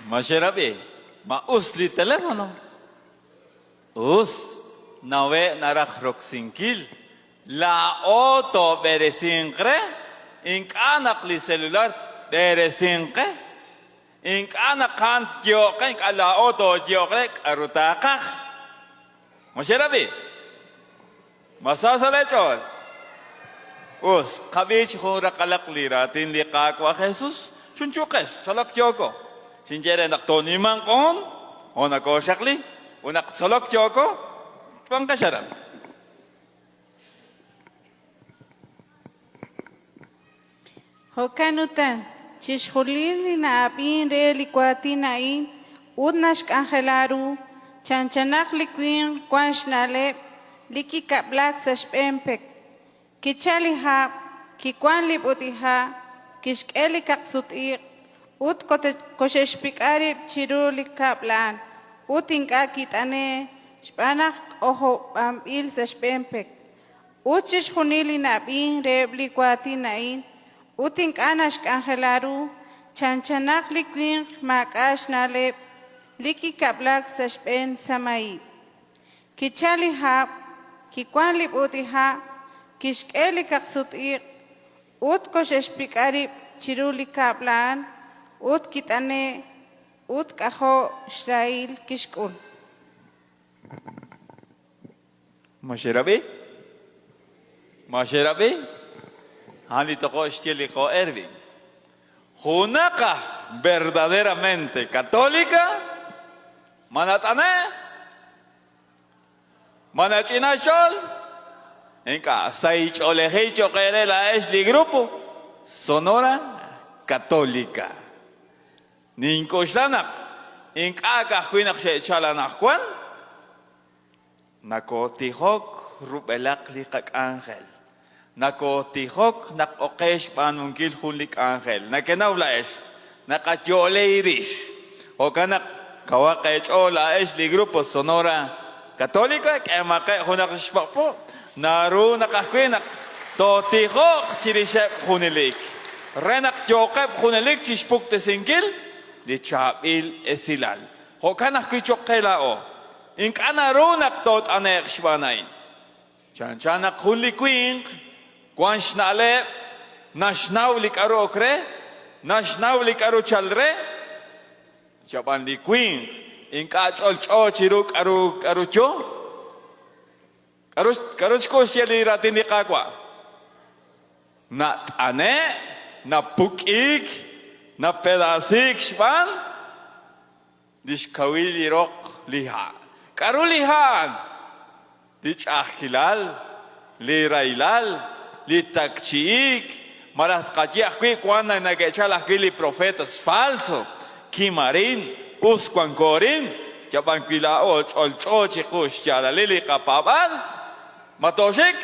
Ma xerab'i? Ma us li telefono? Us, nawe' naraj roksinkil. Laa'o toob'eresinq re, ink'a' naq li selular tb'eresinq qe. Ink'a' naq a'an tyehoq qe, ink'a' laa'o tooyehoq re k'aru taaqaj. Ma xerab'i? Ma sa sa' leech'ool? Us, qab'i chi jun raqalaq li raatin li Qaawa' Jesus, Chunchuuqex, tzolok yooko. Xinye re naq toonimanq hoon, hoon nakooxaqli, ut naq tzolok yooko, wanqex aran. Jo'kan utan, chixjunil li na'ab'ink re li waatin a'in ut naxk'anjela ru, chanchanaq li winq wank xna'leb' li kikab'lak sa' xb'een pek. Kichalk li hab', kiwank li b'ut'iha', kixk'e li kaqsut-iq' ut koxe'xpik'a rib' chiru li kab'l a'an, ut ink'a' kit'ane'k xb'aan naq k'ojob'anb'il sa' xb'een pek. Ut chixjunil li na'ab'ink reheb' li waatin a'in ut ink'a' naxk'anjela ru, chanchanaq li winq maak'a' xna'leb' li kikab'lak sa' xb'een samahib'. Kichalk li hab', kiwank li b'ut'iha', kixk'e li kaqsut-iq' ut koxe'xpik'a rib' chiru li kab'l a'an ut kit'ane'k ut k'ajo' xrahil kixk'ul. Ma xerab'i? Ma xerab'i? A'an li toqo' xye li qo Ervin. Junaq aj verdaderamente católica ma nat'ane'? Ma nach'ina xch'ool? Ink'a', sahil ch'oolejil cho'q eere laa'ex li grupo Sonora Católica. Nink'oxla naq ink'a' ka'ajwi' naq xe'chal anaqwan, Nakootijok rub'elaq li qak'anjel. Nakootijok naq oqe xb'aanunkil jun li k'anjel. Nekenaw laa'ex, naqayo'le eerix. Jo'kan naq kawaq eech'ool laa'ex li Grupo Sonora Católica, k'ehomaqeb' junaq li xpo'po'. Naru naq ajwi' naq tootijoq chirixeb' junelik, re naq yooqeb' junelik chixpuktesinkil li chaab'il esilal. Jo'kan ajwi' cho'q qe laa'o. Ink'a' naru naq toot'ane'q xb'aan a'in. Chanchan naq jun li winq wank xna'leb', naxnaw li k'aru ok re, naxnaw li k'aru chalk re, chab'an li winq ink'a' ch'olch'o chiru k'aru k'aru yo. K'aru k'aru xk'ul xye li raatin li Qaawa'? Nat'ane', napuk'iik, napedaasiik xb'aan Li xkawil li roq li ha'. K'aru li ha' a'an? Li ch'a'ajkilal, li rahilal, li takchi'iik, malaj tqaye ajwi' wank naq neke'chalk ajwi' li profetas falso, Kim arin, us wanko arin, yab'an wi laa'o ch'olch'o chiqu xyaalalil li qapaab'aal, ma tooxik?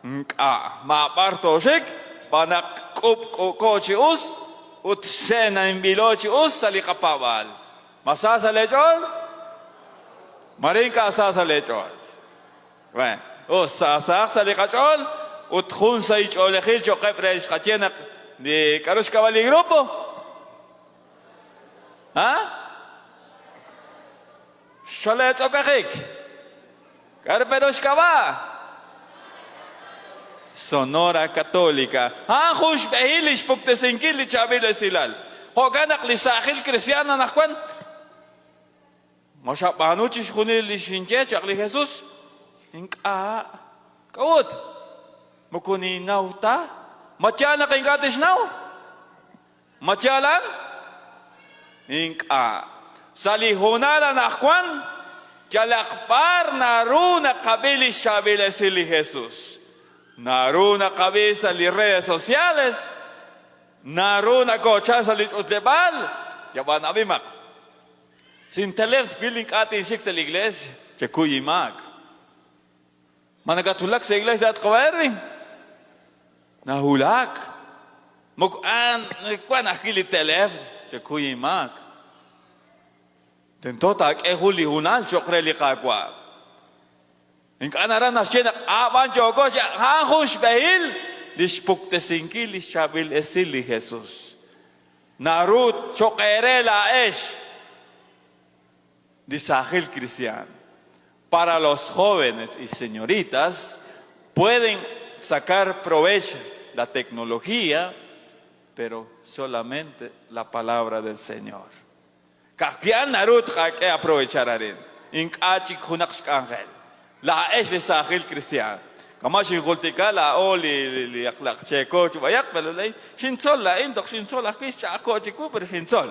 Ink'a', maab'ar tooxik xb'aan naq k'ub'k'u'ko chi us ut xe'nainb'ilo chi us sa' li qapaab'aal. Ma sa sa' leech'ool? Mare ink'a' sa sa' leech'ool. Bueno, us, saasahaq sa' li qach'ool ut jun sahil ch'oolejil cho'qeb' re xqaye naq li k'aru xk'ab'a' li grupo? Ha? Xoleetz'okajik. K'aru pero xk'ab'a'? Sonora Católica. A'an jun xb'ehil li xpuktesinkil li chaab'il esilal. Jo'kan naq li saajil kristiaan anaqwan ma xab'aanu chixjunil li xinye chaq li Jesus? Ink'a'. K'a'ut? Moko ninnaw ta. Ma yaal naq ink'a' tixnaw? Ma yaal a'an? Ink'a'. Sa' li hoonal anaqwan, yalaq b'ar naru naqab'i li xchaab'il esil li Jesus. Naru naqab'i sa' li redes sociales, naru nakoochal sa' li ch'utleb'aal, yab'an ab'imaq. Xintelef twil ink'a' tinxik sa' li iglees, chekuy inmaak. Ma nakatwulak sa' iglees laa'at qawa' Erwin? Nawulak. Moko a'an wan ajwi' li teleefn, chakuy inmaak. Tento taak'e jun li hoonal cho'q re li Qaawa'. Ink'a' naraj naxye naq a'b'an yooko chi a'an jun xb'ehil li xpuktesinkil li xchaab'il esil li Jesus. Naru choq' eere laa'ex li saajil kristiaan. Para los jóvenes y señoritas pueden sacar provecho la tecnología, pero solamente la palabra del Señor. Ka'ajwi' a'an naru tqak'e aprovechar arin, ink'a' chik junaq xk'anjel. Laa'ex li saajil kristiaan. Kama' xinjultika laa'o li li aq cheeko chi b'ayaq, pero laa'in xintzol laa'in toj xintzol ajwi' xch'a'ajko' chiwu pero xintzol.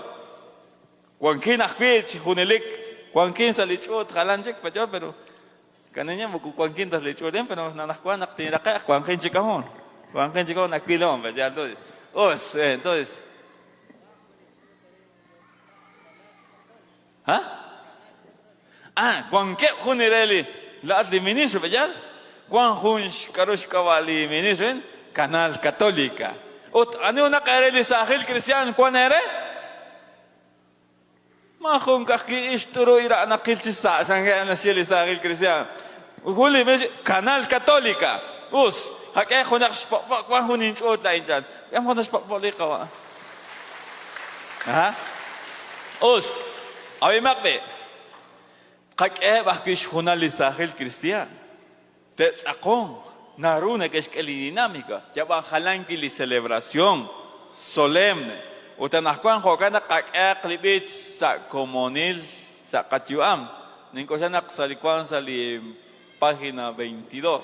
Wankin ajwi' chi junelik wankin sa' li ch'uut jalan chik payor pero kaniña moko wankin ta sa' li ch'uut a'in pero anaqwan naq tinraqe'q wanqin chik ajon. Wanqin chik ajon nawilom payaal entonces us entonces Ha? Ah, wankeb' jun re li laa'at li ministro, pe'yaal? Wank jun k'aru xk'ab'a' li ministro a'in, Canal Católica. Ut ani junaq eere li saajil kristiaan wank eere? Maajun ka'ajwi' ix t'uru ira'naqil chi sa', chanke' naxye li saajil kristiaan. Jun li ministro, Canal Católica. Us, qak'e junaq xpo'po', wank jun inch'uut laa'in chan. K'e junaq xpo'po' li qawa'. Aha. Us, ab'imaq b'i'. Tqak'eheb' ajwi' xjunal li saajil kristiaan. Te'tz'aqonq, naru neke'xk'e li dinamika, yab'an jalan wi' li celebración solemne. Ut anaqwan jo'kan naq qak'ehaq li b'ich sa' komonil sa' qayu'am. Nink'oxla naq sa' li wank sa' li página 22.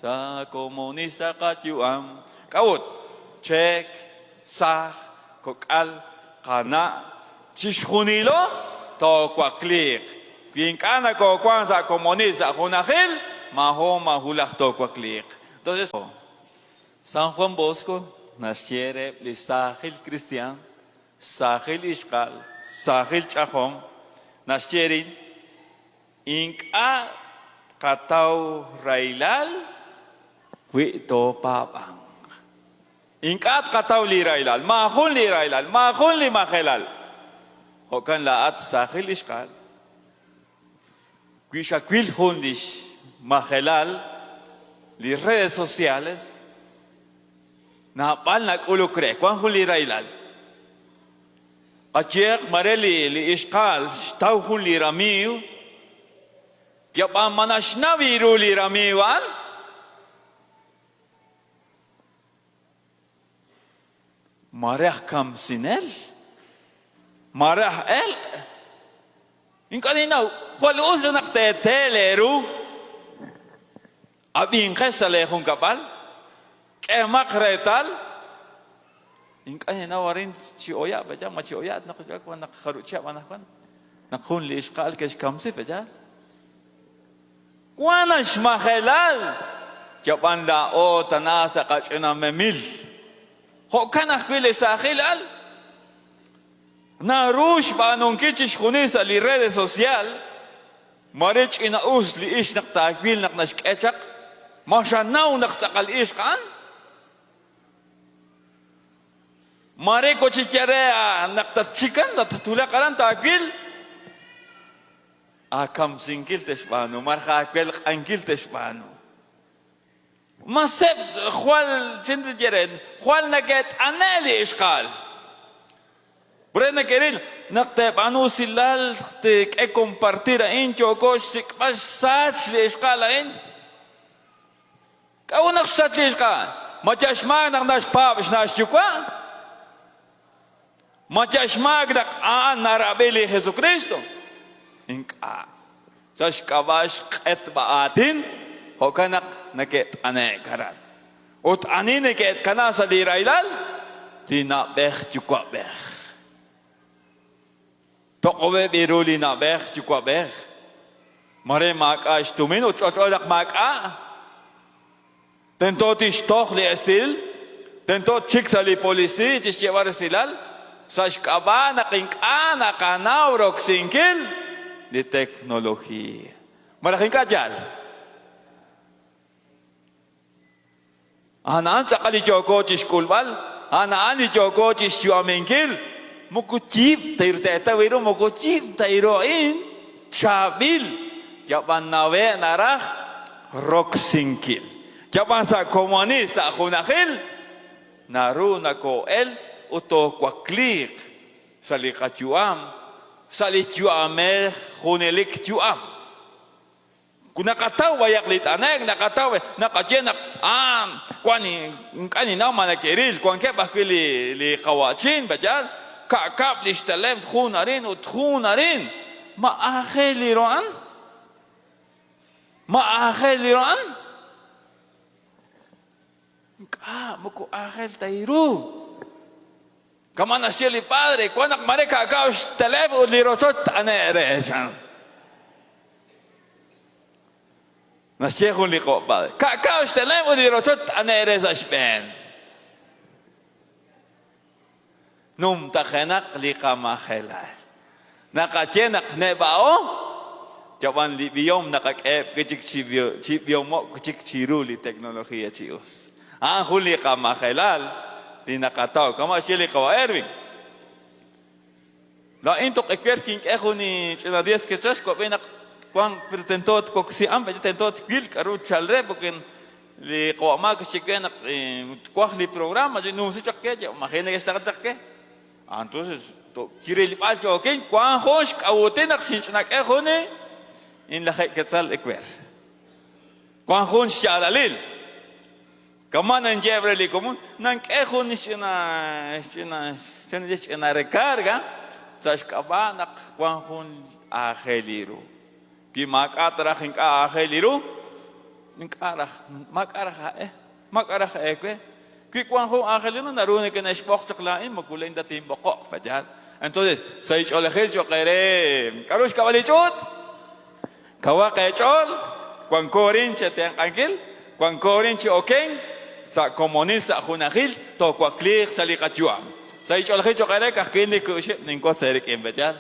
Sa' komonil sa' qayu'am. K'a'ut? Cheek, saaj, kok'al, qana', chixjunilo toowakliiq. Wi ink'a' nakoowank sa' komonil sa' junajil, maajo'on maahulaj toowakliiq. Entonces, San Juan Bosco naxye reheb' li saajil kristiaan, saajil ixqa'al, saajil ch'ajom, naxye rin, Ink'a' tqataw rahilal wi toopaab'anq. Ink'a' tqataw li rahilal, maajun li rahilal, maajun li majelal. Jo'kan laa'at saajil ixqa'al, wi xawil jun li xmajelal li redes sociales, naab'al nak'uluk re, wan jun li rahilal. Qayehaq mare li ixqa'al xtaw jun li ramiiw, yab'an ma naxnaw ru li ramiiw a'an? Mare aj kamsinel, mare aj elq'. Ink'a' ninnaw, jwal us naq teete leeru, ab'inqex sa' leejunkab'al, k'ehomaq reetal. Ink'a' ninnaw arin chi oya' pe'yaal, ma chi oya' naq wan naq jarub' chihab' anaqwan naq jun li ixqa'al ke'xkamsi pe'yaal. Wank xmajelal, yab'an laa'o tana sa' qach'ina memil. Jo'kan ajwi' li saajil al naru xb'aanunkil chixjunil sa' li redes social, mare ch'ina'us li ixq naq taawil naq naxk'e chaq, ma xanaw naq tz'aqal ixq a'an? Mare kochixye re naq tatxikan, tatwulaq aran taawil. Aakamsinkil te'xb'aanu, malaj aawelq'ankil te'xb'aanu. Maseb' jwal, chin tinye re, jwal neke't'ane' li ixqa'al. Re neke'ril naq teeb'aanu usilal, teek'e compartir a'in, yooko xsik'b'al xsach li ixqa'al a'in. K'a'ut naq xsach li ixqa'al? Ma yal xmaak naq naxpaab' xna' xyuwa'? Ma yal xmaak naq a'an narab'i li Jesukristo? Ink'a'. Sa' xk'ab'a' xq'etb'a aatin, jo'kan naq neke't'ane'k aran. Ut ani neke'kana sa' li rahilal? Li na'b'ej yuwa'b'ej. Toq'ob'eb' ru li na'b'ej yuwa'b'ej. Mare maak'a' xtumin ut ch'olch'o naq maak'a'. Tento tixtoj li esil, tento txik sa' li polisiiy chi xyeeb'al resilal, sa' xk'ab'a' naq ink'a' naqanaw roksinkil li teknolojiiy. Malaj ink'a' yaal? A'an a'an tz'aqal li yooko chi xk'ulb'al, a'an a'an li yooko chi xyu'aminkil. Moko yiib' ta teetaw ru, moko yiib' ta ru a'in, chaab'il. Yab'an nawe' naraj roksinkil. Yab'an sa' komonil, sa' junajil, naru nakoo'el ut toowakliiq sa' li qayu'am, sa' li yu'amej junelik yu'am. Wi naqataw b'ayaq li t'ane'k, naqataw, naqaye naq, ah, wan ink'a' ninnaw ma neke'ril, wankeb' ajwi' li, li qawa'chin, pe'yaal? Ka'kab' lix teleb' jun arin ut jun arin. Ma aajel li ru a'an? Ma aajel li ru a'an? Ink'a', moko aajel ta ru. Kama' naxye li padre, wan naq mare ka'kab' xteleb' ut li rochoch t'ane'k re, chan. Naxye jun li qo' padre, ka'kab' xteleb' ut li rochoch t'ane'k re sa' xb'een. Numtajenaq li qamajelal. Naqaye naq neb'a'o, yab'an li b'ihom naqak'eheb' wi' chik chi b'ihomo'k wi' chik chiru li teknología chi us. A'an jun li qamajelal li naqataw. Kama' xye li qawa' Erwin. Laa'in toq ewer kink'e jun li ch'ina diez quetzal xwab'i naq wank pero tento twoksi a'an, pero tento twil k'a'ru tchal re porque li qawa' Marcos xye we naq twaj li programa, numsi chaq ke, maji' neke'xtaqla chaq ke. Entonces, chirilb'al yookin, wank jun xk'awutil naq xinch'inak'e jun inlajeeb' quetzal ewer. Wank jun xyaalalil. Kama' ninyeeb' re li komon, nank'e jun xch'ina, xch'ina, xch'ina recarga sa' xk'ab'a' naq wan jun aajel ru. Wi maak'a' ta raj ink'a' aajel ru, ink'a' raj, maak'a' raj aa'e, maak'a' raj eewe. Wi wan jun aajel ru, naru nikine'xb'oq chaq laa'in, moko laa'in ta tinb'oqo'q, pe'yaal? Entonces, sa' ch'oolejil cho'q eere, k'a'ru xk'ab'a' li ch'uut? Kawaq eech'ool, wanko arin chetenq'ankil, wanko arin chi okenk, sa' komonil, sa' junajil, toowakliiq sa' li qayu'am. Sa' li ch'oolejil cho'q eere, ka'ajwi' li ku'xib' ninwotz eerik'in, pe'yaal?